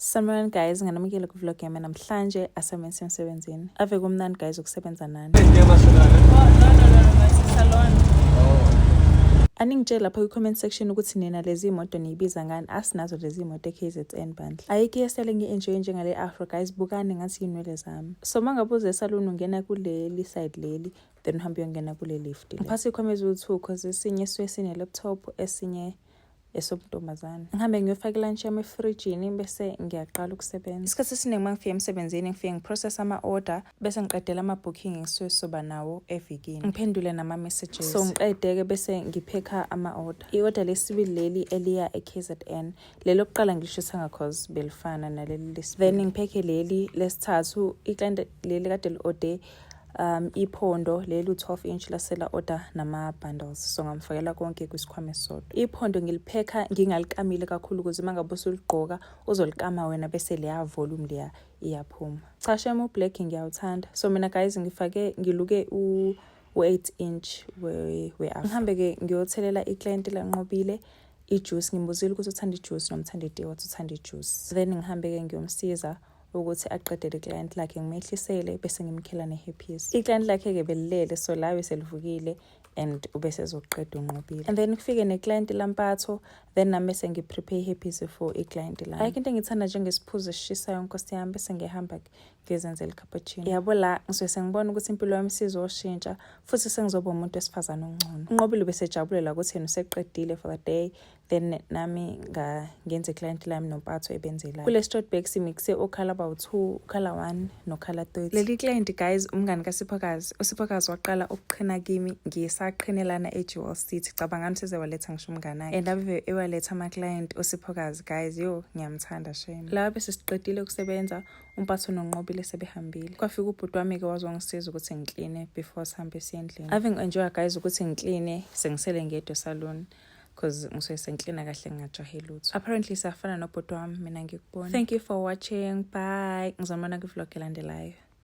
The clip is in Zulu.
Sanibonani guys, nganamukela ku-vlog yami namhlanje asebenze emsebenzini. Ave kumnandi guys ukusebenza nani. Aningitshele lapha kwi-comment section ukuthi nina lezi moto niyibiza ngani. Asinazo lezi moto e-KZN bandla. Ayikho i-hairstyle engi-enjoy njengale afro guys, bukani ngathi yinwele zami. So uma ngabe uze esaluni ungena kuleli side leli, then uhambe uyongena kule lift. Ngiphathe ikhwama eziwu-2 cause esinye suke sine-laptop, esinye esobuntombazane. Ngihambe ngiyofaka ilantshi yami efrijini bese ngiyaqala ukusebenza. Isikhathi esiningi uma ngifika emsebenzini ngifike ngiprocess ama-order bese ngiqedela ama-booking engisuke sizoba nawo evikini. Ngiphendule nama-messages. So ngiqede-ke bese ngiphekha ama-order. I-order lesibili leli eliya e-KZN. Leli lokuqala ngilishithanga cause belifana naleli lesibili. Then ngiphekhe leli lesithathu, i-client leli kade li-ode iphondo leli u-12 inch lasela order nama-bundles, so ngamfakela konke kwisikhwama esisodwa. Iphondo ngiliphekha ngingalikamile kakhulu ukuze uma ngabe usuligqoka uzolikama wena bese leya volume leya iyaphuma. Cha shem, u-black ngiyawuthanda. So mina guys ngifake ngiluke u-8 inch we-afro. Ngihambe-ke ngiyothelela i-client lanqobile ijuice. Ngimbuzile ukuthi uthanda ijuice noma uthanda itiye, wathi uthanda ijuice. Then ngihambe-ke ngiyomsiza ukuthi aqedele i-client lakhe, ngimehlisele bese ngimkhela ne-hairpiece. I-client lakhe-ke belilele, so la beselivukile and ubesezoqeda unqobile. And then kufike ne-client lampatho, then nami bese ngi-prepare i-hairpiece for i-client lami. Ayikho into engithanda njengesiphuzo esishisayo, nkosi yami. Bese ngiyahamba-ke ngiyozenzela i-cappuccino. Yabo la ngisuke sengibona ukuthi impilo yami isizoshintsha futhi sengizoba umuntu wesifazane ongcono. Unqobile ubesejabulela ukuthi yena useqedile for the day, then nami ngenze i-client lami nompatho ebenzelayo. Kule straight back simixe o-colour abawu-2, u-colour 1 no-colour 30. Leli client guys, umngani kaSiphokazi. USiphokazi waqala ukuqhina kimi ngisaqhinelana e-Jewel City. Cabangani, seze waletha ngisho umngani akhe and ave ewaletha ama-client uSiphokazi guys. Yo, ngiyamthanda shame. La bese siqedile ukusebenza, umpatho nonqobile sebehambile, kwafika ubhuti wami-ke wazongisiza ukuthi ngikline before sihambe siye endlini. Ave ngi-enjoya guys ukuthi ngikline sengisele ngedwa esaluni cause ngisuke sengiklina kahle ngingajahe lutho. Apparently siyafana nobhuti wami, mina ngikubona. Thank you for watching, bye. Ngizobona kwi-vlog elandelayo.